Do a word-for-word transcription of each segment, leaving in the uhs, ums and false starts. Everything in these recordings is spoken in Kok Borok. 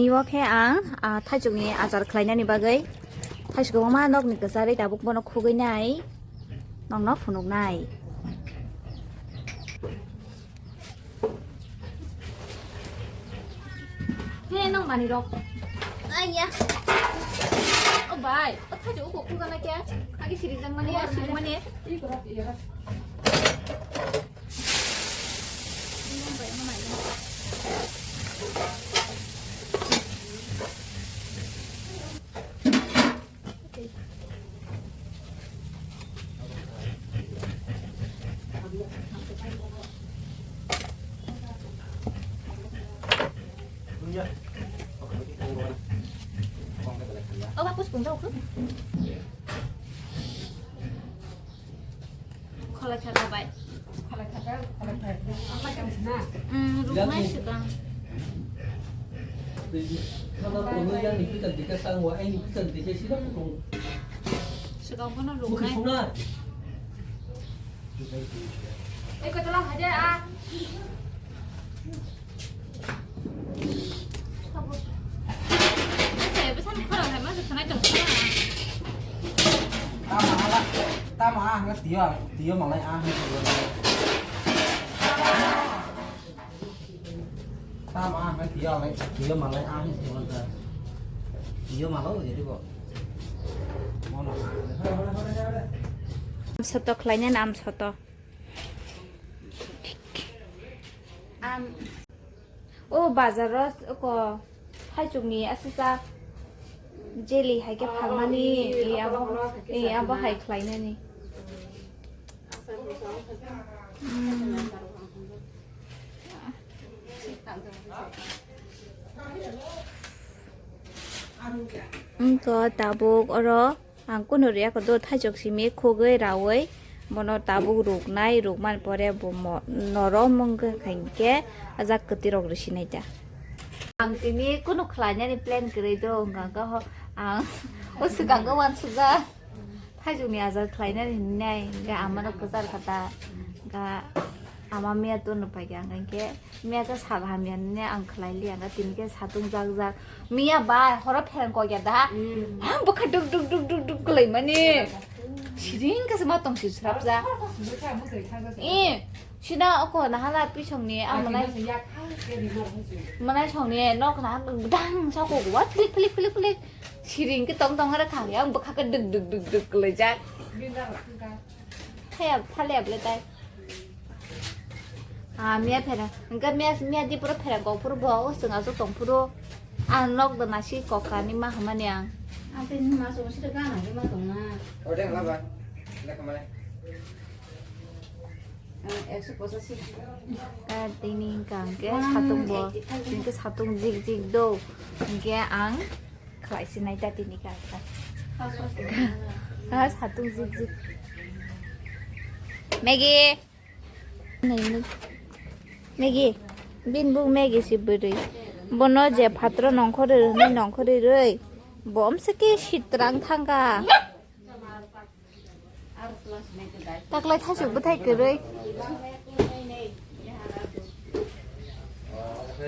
Tini o khe ang, ah, thaichukni achar khlainani bagwi thaichuk kwbangma nokni kwcharwi tabuk bono khugwi nai, nokno phunuknai. He, nang manwi rok. Aiya. O bai, o thaichuk uko khugana khe? Agi sirijak mani, sirijak mani. O ba, kus pung jao khu. Kholai kha bai. Kholai kha, kholai kha. Ang bai kang sina. Hmm, ruknai swkang. Khana tongwi yang ni kitan dikhe sang wa, ai ni kitan dikhe sida pung. Swkang bono ruknai. Mukhi suna. Eko tala haja a. Tamo ah, tamo ah, hwnga tio, tio malai ah, hwnga tio. Tamo ah, hwnga tio, tio malai ah, hwnga tio. Tio malo, jadi bo. Mono. Soto khlaina nam soto. Am. O bazar o ko thaichukni aswsa jelly hai khe phalmani, e abo, e abo hai khlainani. Mm. Wngkha tabuk oro. Ang kunu riya kho do, thaichuk simi khugwi raui bono tabuk ruknai, rukmani pore bo mo-, norom wngkha hinkhe ajak kwtwi rok rwsinai ta. Ang tini kunu khlainani plan kwrwi do, wngkha khe ho, ang o swkang khe uansukjak thaichukni achar khlainani hinwi nai, hinkhe amano kwchar kha ta, hinkhe ama miya tono paikha, hinkhe. Miya khe sal hamya hwnwi ang khlai li, ang khe tini khe satung jak jak. Miya bai horo phereng kok ya da. Mm. Ha, bwkha duk duk duk duk duk kwlai mani. Siring khe se ma tong si srap ja. Bwkha mutwi thang jak. Eh, sida oko nahala pisongni, ah, manai, tini yak ha, ke di nok musi. Manai songni nok na dang sa ko wa, plik plik plik plik. Siring khe tong tong ara kha ya, bwkha khe duk duk duk duk kwlai jak. Bin da rok thang ka. Thaya, thaliya bwle tai. Ah, miya phera. Hingke miya, miya di puro phera kok puro bo, o chwng aswk tong puro. Ang nok dana si kok kani ma hamani ang. Ang tei ni ma chwng sida gana di ma tong na. Ode hla ba. Lekha male. Ang ekso pochasi. Ah, tini hingka hingke satung bo. Hingke satung jik jik do. Hingke ang Khlai sinai ta tini ka ka. Ha, satung zik zik. Maggie. Nai, nai. Maggie. Bin buk Maggie si bwrwi. Bono je phatro nongkhorwi rwnai nongkhorwi rwi. Bom se ke sitrang thangka. Taklai thaichuk bwthai kwrwi.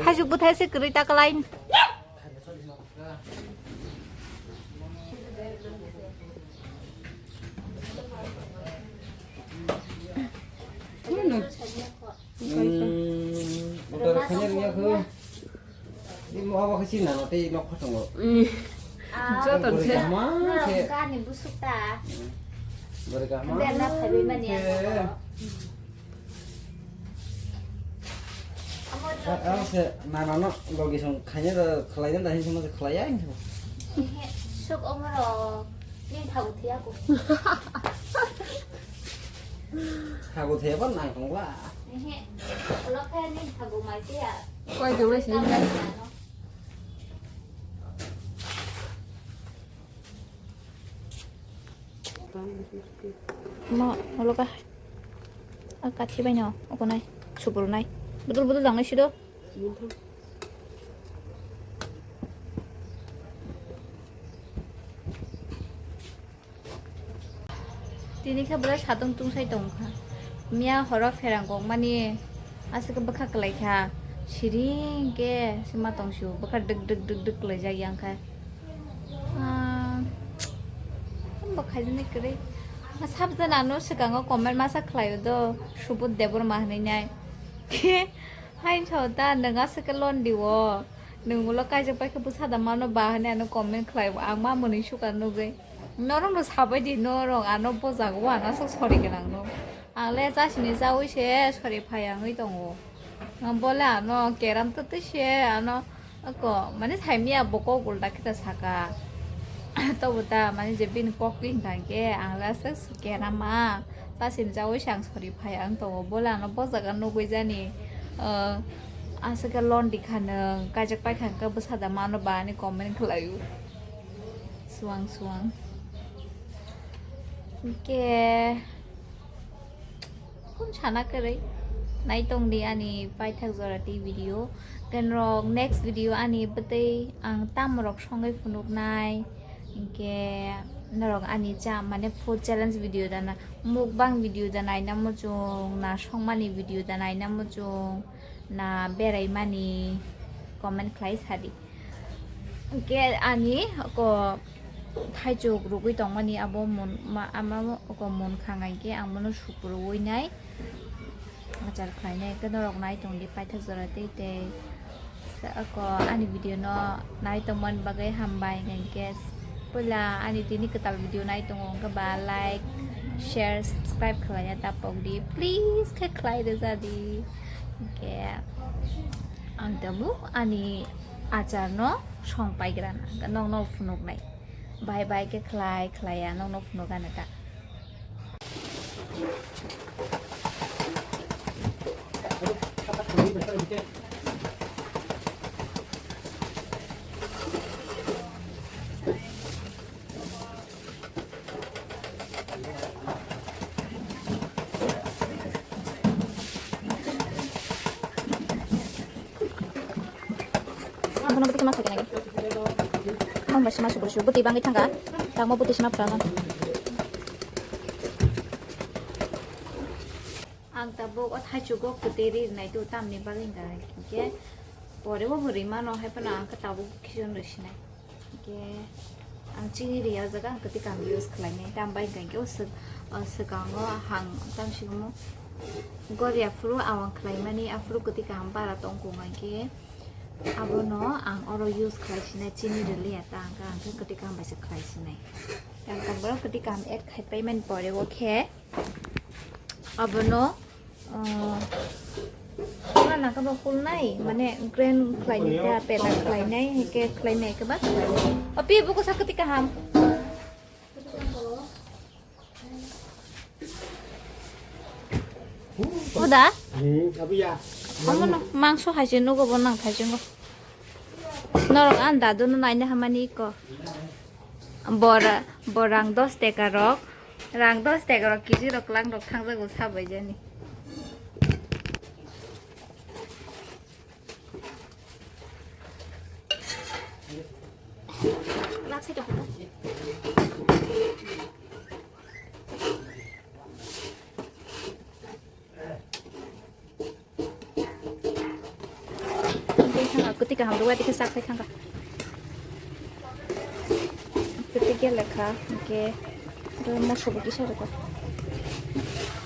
Thaichuk bwthai se kwrwi taklai. Hmm, utar khanya riya khu. Ni mo abo khe sini nana tei nok kha tongo. Mm. Ah. Joto bwrwi se. Kaham khe. Norok gani busuk ta. Bwrwi kaham. Berna phaibai mani khe. Ang. Amo joto. Ang se nana no logi song khanya da khlai da hin song khlai ya hin song. Ehe, suk omorok. Ni thabu thiya ko. Thabu thiya ban nang tong ba. Ehe. Lo khe ni thabu mai thiya. Koi tong mai sini. Mo, olo ka. A kathi bai no, oko nai, supuru nai. Budul budul dang nai sido. Tini khe bwlai satung tungsai tongkha. Miya horo pherang kok mani aswk bwkha kwlai kha. Siring khe sima tong sio, bwkha dwk dwk dwk dwk kwlaijak yang khe. Ah, bo khaijani kwrwi. Ma sabjani ano swkango comment masa khlaio do, Subodh Debbarma hwnwi nai. Hain sao ta, nwng aswk khe londiwo. Nwng ulo kaijak pai khe bwsa da mano ba hwnwi ano comment khlaio. Ang ma mwnwi suka nugwi. Norok no sabai di, norok ano bo jaga o ano aswk sori gwnang no. Ang le chasini chaui se sori phai wngwi tongo. Ang bo le ano keram twtwi se ano ako mane saimya bo kok ulta khe ta saka. Tobo ta mane je bini kok twi hwnkha hwnkhe ang le aswk kerama. Chasini chaui se ang sori phai wng tongo. Bo le ano bo jaga nugwi jani, ah, aswk khe londi kha nwng, kaijak pai kha hwnkhe bwsa da mano ba hwnwi comment khlaio. Suang suang. Hwnkhe, kun sana kwrwi. Naitong di ani paithak jora tei video. Hwnkhe norok next video ani bwtwi ang tamorok songwi phunuknai. Hwnkhe norok ani cha mane food challenge video dana, mukbang video da naina muchung, na songmani video da naina muchung, na beraimani comment khlai sadi. Hwnkhe ani oko thaichuk rugwi tongmani abo mun, ma, ama oko munkha hwnkhe ang bono sukrubwi nai achar khlainai. Hwnkhe norok nai tongdi paithak jora tei tei. Oko ani video no nai tongmani bagwi hambai hwnkhe puila ani tini kwtal video nai tongo hwnkhe ba like, share, subscribe khlaina ta pokdi, please khe khlai rwjadi. Hwnkhe ang tabuk ani achar no song paigrana, nokno phunuknai. Bye bye khe khlai khlaiya nokno phunukgana ta. Ang bono bwtwi ma khaikhe nai. Ang bai sima sukuru su bwtwi bangwi thangkha. Tamo bwtwi sima phrano. Ang tabuk o thaichugo kwtwi ri rwnai tu tamni bagwi hwnkha hinkhe pore bo bo rwi mano hai phano ang khe tabuk khichon rwi sinai. Hwnkhe ang chini riyajak ang kwtwi kaham use khlainai, tambai hwnkha khe o swk-, o swkango hang tamsigumo gori aphuru awang khlaimani aphuru kwtwi kaham bara tongkho hwnkha khe abono ang oro use khlai sinai, chini rwliya ta hwnkha ang khe kwtwi kaham bai se khlai sinai. Ang tabuk kwtwi kaham add khai paimani pore o khe abono, ah, pura nangkhe bo kulnai, mane grind khlainai ta, peta khlainai, hwnkhe khlainai khe ba khlainai. O pi buko sa kwtwi kaham. Uda? Hmm, abiya. Omono mangso hai se nugo bo nang thai se nugo. Norok ang dadu no naina hamani ko. Bora, borang dos teka rok. Rang dos teka rok kg rok lang rok thangjago sabai jani. Lak sai tong. Kwtwi kaham rwui tei khe sak sai thangkha. Kwtwi gele kha, hwnkhe moso bo kisa rwkha.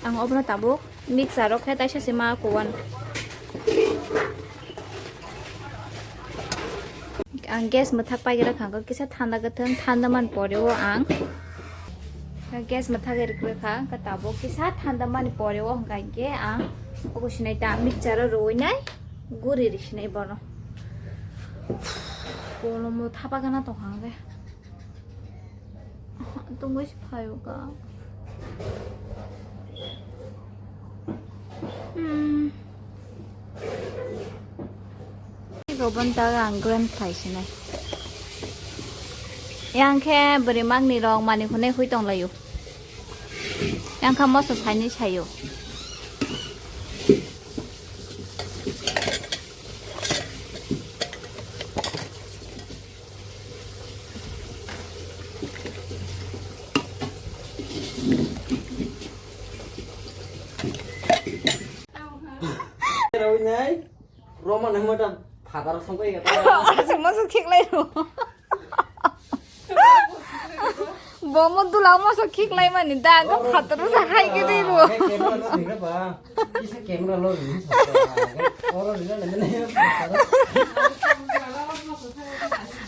Ang obono tabuk mixer o khe taisa se ma kuwan. Ang gas mwthak paigwi rwkha, hwnkhe kisa thanda kwthwng, thanda man pore o ang gas mwthagwi rwkha, hwnkhe tabuk kisa thanda mani pore o hwnkha hinkhe ang obo sinai ta mixer o rwui nai guri ri sinai bono. Kolomo thapa gana tongkha hwnkhe. Tungui se phaio ka. Hmm. Iko bon ta ang grind khlai sinai. Yang khe bwrwi magni rok mani hwnwi hui tong laio. Yang kha moso saini saio. Madam, father song kai kata. Asik masuk khik lai ro. Bomo dula masuk khik lai mani da, ang father sa khai ke dei ro. Camera lo dikra ba. Kisa camera lo ri. Oro ri na mene.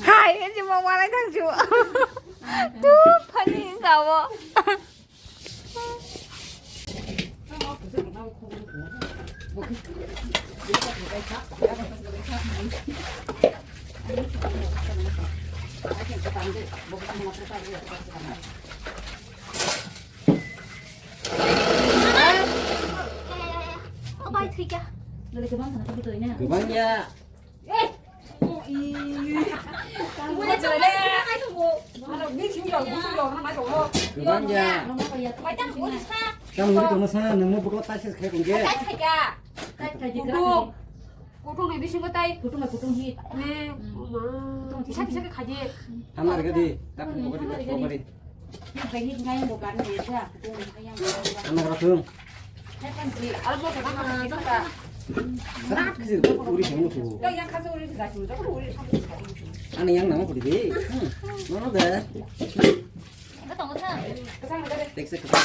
Hai, e ji mo malai thang ju. Tu funny sao. Kwbang ya. Kwbang ya. Tamo wngwi tongma sa, nangma bwkha taisa se khai tongkhe. Kutung, kutung ni bisingo tai. Kutung, kutung hit. Ne, hmm. Kisa kisa khe khaidi. Hamna rega di, tak bwkha di, tak bwkha di. Ano kora thung. Ano yang nang kori de. Nono da. Teksa kita.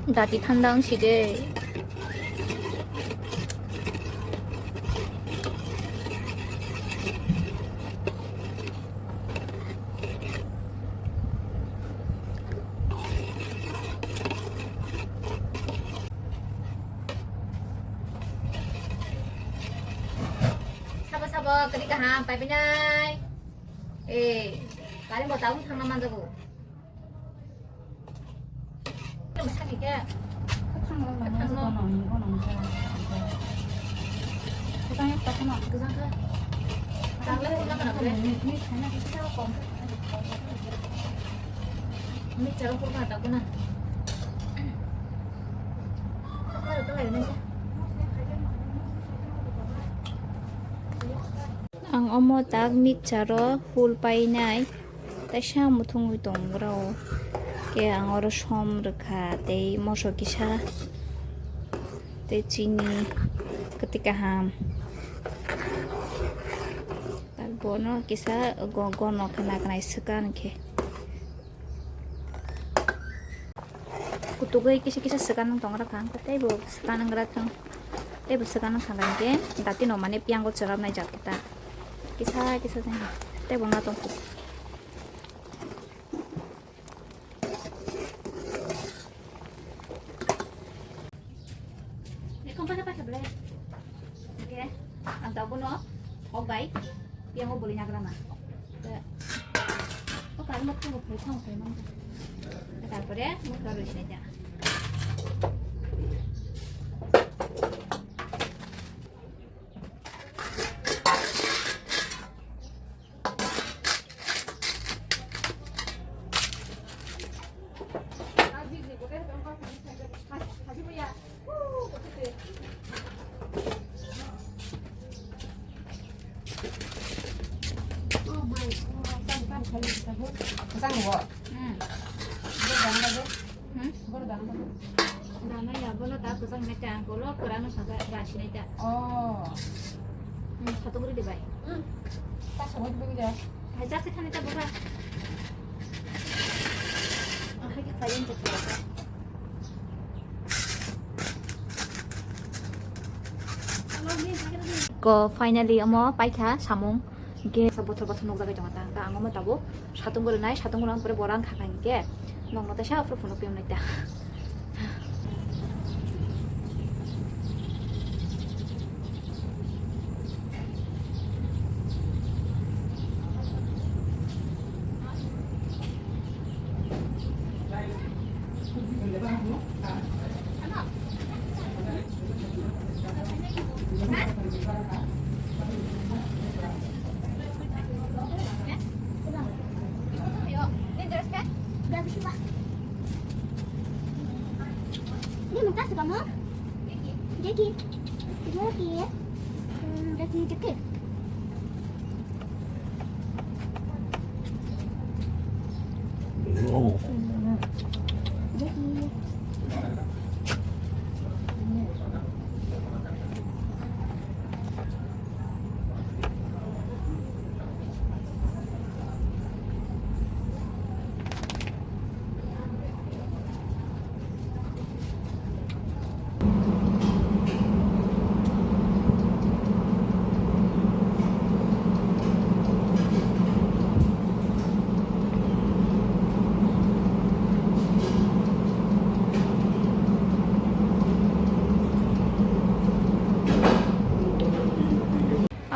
Dati thanda wng si de. Sabo sabo, kadi kaham, pai pinai. Eh, kali mau tahu sama manjago. Kamu sakit ya? Ketang lo, ketang lo. Ketang lo, ketang lo. Ini, ini sana kita komplit. Ini cara kurma tak pernah. Apa itu lainnya? Ang omo tak mixture o hul painai, taisa muthungwi tong bwrao. Khe ang oro som rwkha, tei moso kisa, tei chini kwtwi kaham. Tak bono kisa go-, gono khna khnai swkang khe. Kutugwi kisa kisa swkang wng tong rwkha, teibo swkang wng rwkha, teibo swkang wng kha, hinkhe dati no mane piyango chwrapnai jat kita kisa kisa teibo wngna tong kho. Ekong paisa paisa belai. Oke, ang tau bono hok bai, piyango boli nagra ma. Te, o kar mo thang thang thang mang. Tarpore mo kar roi sinai ta. Hmm. Boro dana ba? Dana ya, bono ta kwchang hinwi ta, ang kolo kwrwngno saka rasinai ta. Oh. Hmm, satung rwdi bai. Hmm. Ta sabo dibini da. Hai, jak se thani ta baba. Ang hai khe khaiyang ta. Ko finally omo paikha samung. Hinkhe sa bothor bothor nukjagwi tongo ta. Hinkhe ang omo tabuk satung rwnai, satung rwna pore bo rang kha kha hinkhe nokno teisa aphuru phunuk piyamnai ta. Ini mau kasih kamu? Jackie. Jackie. Hmm, Jackie, Jackie.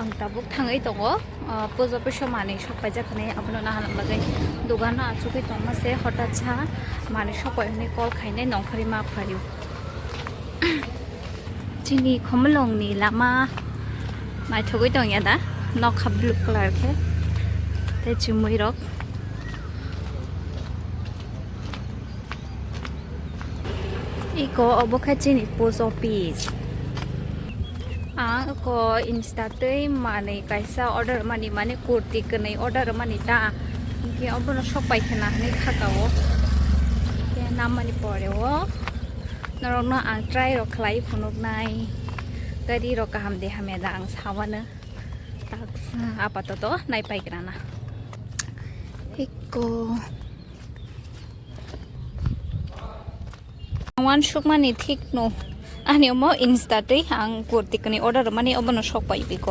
Ang tabuk thangwi tongo, ah, post office o manwi sok paijak hinwi, abono naharna bagwi dogano achugwi tongma se, hothat sa manwi sok pai hwnwi call khainai nongkhorwi ma phaio. Chini Khumulwngni lama naithogwi tongya da, nokha blue colour khe tei chumui rok. Iko obo khe chini post office. Ang iko Insta twi manwi kaisa order mani, mane kurti kwnwi order mani ta. Hinkhe obono sok pai khna hinwi khaka o. Hinkhe nammani pore o norokno ang try rok khlai phunuknai. Gari rok kaham de hamya da ang sawano. Taksa apatoto nai pai khna na. Iko. Ang uansukmani thik no. Ani omo Insta twi ang kurti kwnwi order rwmani obono sok pai biko.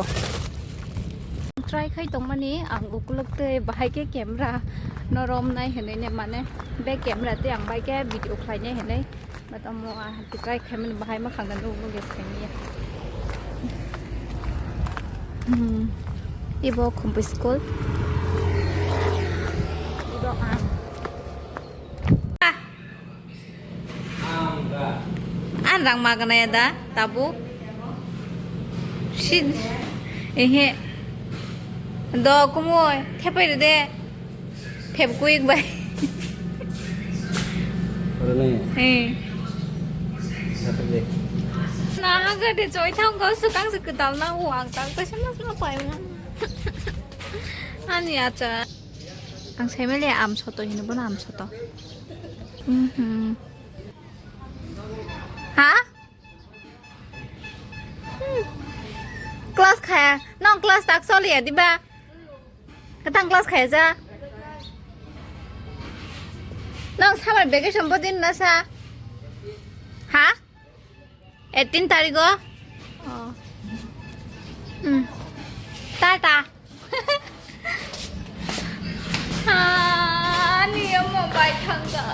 Try khai tongmani ang ukulok twi bahai khe camera no romnai hinwi ne mane be camera twi ang bai khe video khlainai hinwi. But omo ah try khaimani bahai ma khangna nukgo gas khaimani. Hmm. Ibo Khumpui school. Ibo ang. An rang magana ya da, tabuk. Sin. Ehe. Do kumui, thepai de. Febkuik bai. Oro nai. Eh. Dapat deh. Na, haga de choi thang ko sukang se kwtal na o ang tang ko sima sima pai ma. Ani acha. Ang sai mele am soto hino bono am soto. Mhm. Ha? Hmm. Class khaya. Nong class tak soliya diba? Katang class khaya ja? Nong summer vacation bodin na sa? Ha? Eighteen tarigo? Oh. Hmm. Tata. Ani omo bai thangka.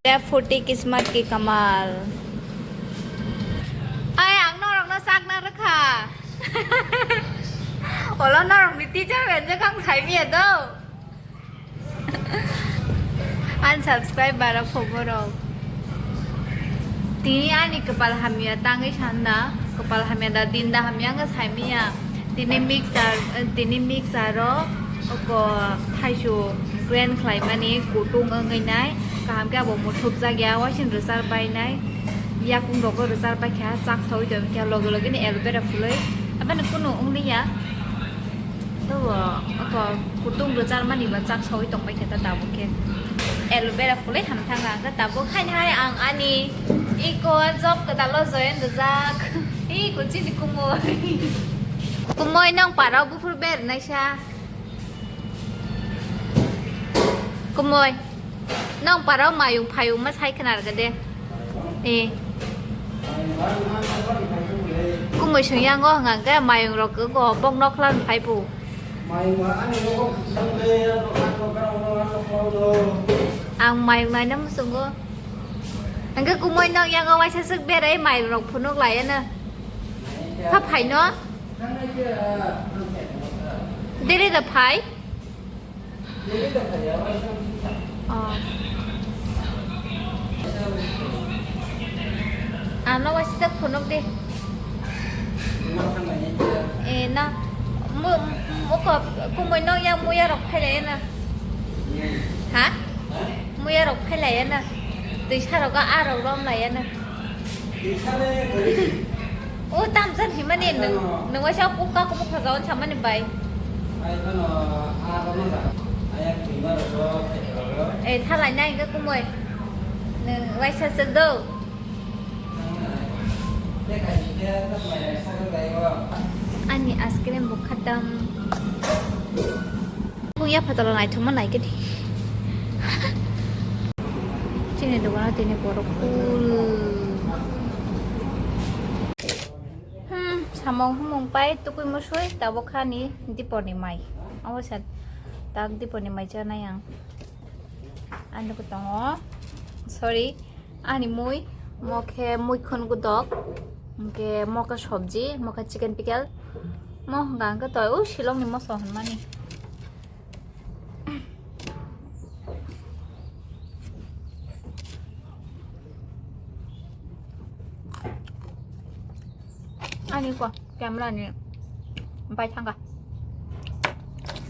Tera phuti kismat ki kamal. Ai, ang norokno sakna rwkha. Olo norokni teacher benjak ang saimiya do. Unsubscribe barok phoborok. Tini ani kwpal hamya tangwi sanda, kwpal hamya da din da hamya wngkha saimanya. Tini mixer, tini mixer o oko thaisu grind khlaimani kutung wngwi nai, kaham khe abo muthupjak ya, waising rwchar bainai, yakung rogo rwchar baikha, chak saui tongkha, loge loge ni aloe vera phulwi, aboni kunu wngliya. Tabuk, oko kutung rwcharmani ba chak saui tongbai khe ta tabuk khe. Aloe vera phulwi hamthang ang khe tabuk haini hai ang ani iko job kwtal o join rwjak. Iko chini kumui. Kumui nong parao buphuru ber naisa. Kumui. Nong parao mayung phayung ma sai khna rwgade. Eh. Kumui sung yango hwnga khe mayung rok go bok nokla phai bu. Ang mayung naina muchungo. Hwnkhe kumui nong yango waisa swk berai mayung rok phunuk laiya no. Pha phai no. Dere da phai. Oh. Ano waisa phunuk de. Eh, na. Mu, mu, ko, kumui no ya muya rok phailai na. Ha? Muya rok phailai na. Twi sarok a rok rom lai na. O tamsan himani nwng, nwng waisa kok ka kok khajawan samani bai. Eh, thalai nai ke kumoi. Nung waisa se do. Ani ice cream bo khatam. Kung ya phatalo naithokma nai ke di. Chini dogano tini borok full. Hmm, samung humung pai tukui musui tabuk hani dipor ni mai. Amo sa tak dipor ni mai chanai ang. Ang nugo tongo. Sorry. Ani mui, mo khe mui khun gudok. Hingke mo khe sobji, mo khe chicken pickle. Mo hwnka hwnkhe toi o Shillong ni moso hwnmani. Ani ko camera ni bai thangka.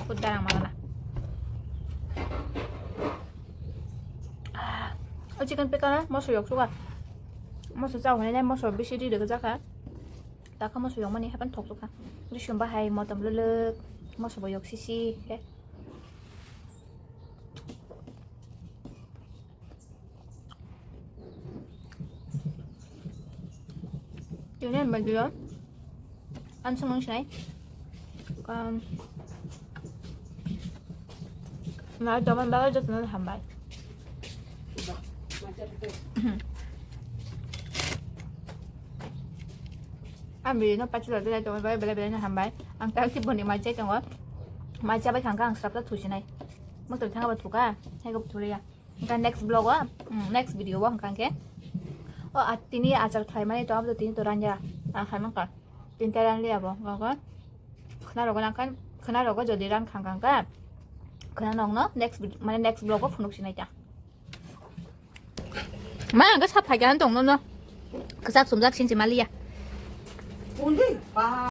Kudda rang malana. Ah, o chicken pickle na moso yok suka. Moso chao hwnwi nai moso bisi ri rwgwk jakha. Takha moso yok mani hapan thok suka. Ri sumba hai motom lwlwk moso bo yok sisi khe. Tini ang video ang songwng sinai. Um, na tongmani bagwi jotono hambai. Ang video no pachilor belai tongmani bagwi belai belai no hambai. Ang tak tiboni mai chai tongo. Mai chabai khangkha ang srapta thusinai. Mokto thangba thuka, hai go thuliya. Hingkha next vlog o, mm, next video o hingkha hingkhe. O, a, tini achar khlaimani to, abo to tini to ranya, a, khaimangkha. Tini ta ranliya bo, hingkha hingkha. Khwna rogo nangkha, khwna rogo jodi ran khangkha hingkha. Khwna nokno next vid-, mane next vlog o phunuk sinai ta. Ma, hingkha sa phaikha tong no no. Kwchak sumjak sinchi maliya.